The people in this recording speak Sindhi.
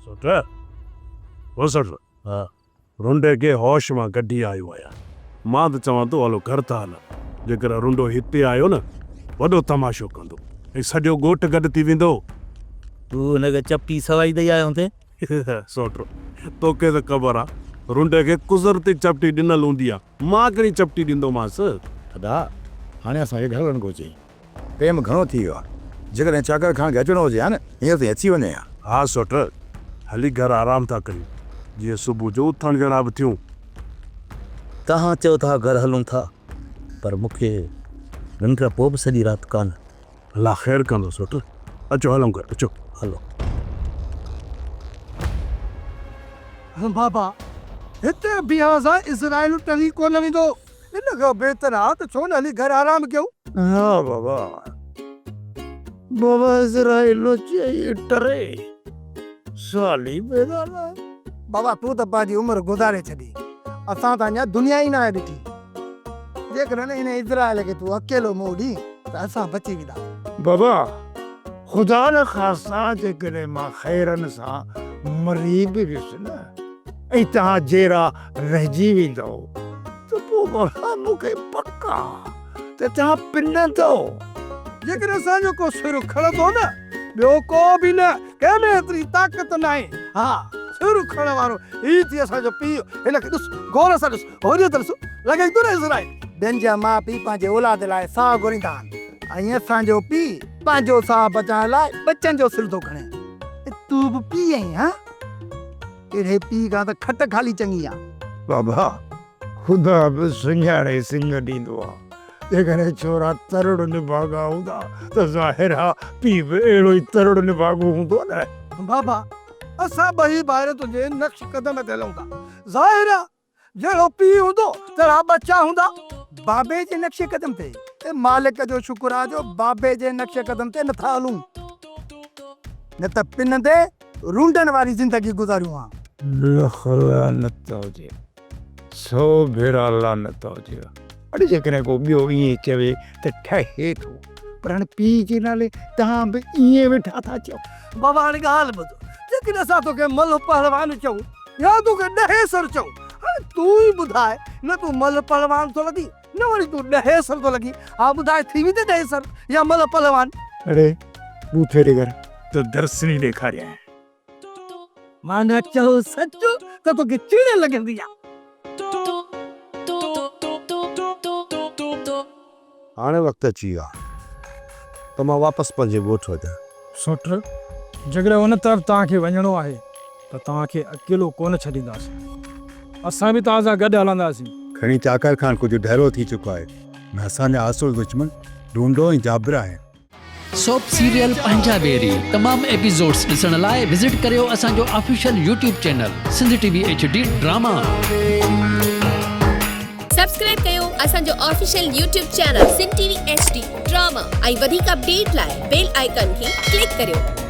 سوٽ، او سوٽ، ها، رنڊي کي هوش مان ڪڍي آيو آهيان. مان ته چوان ٿو هلو گهر ٿا هلون. جيڪڏهن رنڊو هتي آيو نه، وڏو تماشو ڪندو ۽ سڄو ڳوٺ گڏ ٿي ويندو. تون هن کي چپٽي سوائي ڏئي آيو هوندين. سوٽ، توکي ته خبر آ، رنڊي کي قدرتي چپٽي ڏنل هوندي آ. مان ڪهڙي چپٽي ڏيندومانس. ادا، هاڻي اسان کي گهر هلڻ گهرجي. ٽيم گهڻو ٿي ويو آ. جيڪڏهن چاڪر خان کي اچڻو هجي ها نه، هينئر تائين اچي وڃي ها. ها سوٽ، هلي گهر آرام ٿا ڪريون، جيئن صبح جو اٿڻ جهڙا به ٿيون. توهان چئو ٿا گهر هلون ٿا، پر مون کي ننڊ پوء به سڄي رات ڪانه. الله خير ڪندو سوٽ، اچو هلون گهر، اچو. هلو. بابا، هتي بيهڻ سان اسرائيل ٽري ڪونه ويندو. ان کان بهتر آ ته ڇو نه هلي گهر آرام ڪيون. ها بابا. بابا اسرائيل چئي ٽري سال ئي پيدا ناهي. بابا تون ته پنهنجي عمر گذاري ڇڏي. اسان ته اڃا دنيا ئي ناهي ڏٺي. جيڪڏهن ان اسرائيل کي تون اڪيلو منهن ڏين ته اسان بچي وينداسين. بابا خدا نخواسته جيڪڏهن مان خيرن سان مري به ويس نه ۽ توهان جيئرا رهجي ويندؤ ته پوء بابا مون کي پڪ آ ته توهان پنندؤ. جيڪڏهن اسان جو ڪو سر کڻندو نه، ٻيو ڪو به نه، ڪنهن ۾ ايتري طاقت ناهي. ها، سر کڻڻ وارو هي ٿي اسان جو پيء. هن کي ڏس، غور سان ڏس، هوڏي ته ڏس، لڳي ٿو نه عزرائيل. ٻين جا ماء پيء پنهنجي اولاد لاء ساهه گهوريندا آهن ۽ اسان جو پيء پنهنجو ساهه بچائڻ لاء ٻچن جو سر ٿو کڻي. تون به پيء آهين، ها؟ اهڙي پيء کان ته کٽ خالي چڱي آ. بابا، خدا به سڃاڻي سڱ ڏيندو آ. جيڪڏهن ڇورا ترڙ نڀاڳا هوندا ته ظاهر آ پيء به اهڙو ئي ترڙ نڀاڳو هوندو نه. بابا، اسان ٻئي ڀائر تنهنجي نقش قدم تي هلون ٿا. ظاهر آ جهڙو پيء هوندو تهڙا ٻچا هوندا. بابي جي نقش قدم تي. اي مالڪ جو شڪر آ جو بابي جي نقش قدم تي نٿا هلون. نه ته پنندي رونڊن واري زندگي گذاريون ها. لک لعنت هجي. سو ڀيرا لعنت هجي. اڙي جيڪڏهن ڪو ٻيو ائين چوي ته ٺهي ٿو پر هاڻي پيء جي نالي توهان به ائين ويٺا ٿا چئو. بابا هاڻي ڳالهه ٻڌ. جيڪڏهن اسان توکي ملهه پهلوان چئون يا توکي ڏهيسر چئون، هاڻي تون ئي ٻڌاء نه تون ملهه پهلوان ٿو لڳين نه وري تون ڏهيسر ٿو لڳين. ها ٻڌاء ٿي ويندين ڏهيسر يا ملهه پهلوان؟ اڙي ٻوٿيري گهر ته درسني ڏيکاريانء. معنيٰ چئو سچ ته توکي چڙ لڳندي آ. هاڻي وقت اچي ويو آهي ته مان واپس پنهنجي ڳوٺ وڃان. سوٽ، جيڪڏهن ان طرف توهان کي وڃڻو آهي ته توهان کي اڪيلو ڪونه ڇڏينداسين. اسان به توهان سان گڏ هلنداسين. کڻي چاڪر خان ڪجهه ڍرو ٿي چڪو آهي ۽ اسان جا اصل دشمن ڍونڍو ۽ جابر آهن. سوپ سيريل پنهنجا ويري تمام ايپيسوڊس ڏسڻ لاء وزٽ ڪريو اسان جو official YouTube channel Sindh T V H D drama. Subscribe ڪيو اسان جو official YouTube channel Sindh T V H D drama ۽ وڌيڪ اپڊيٽ لاء بيل آئيڪان کي ڪلڪ ڪريو.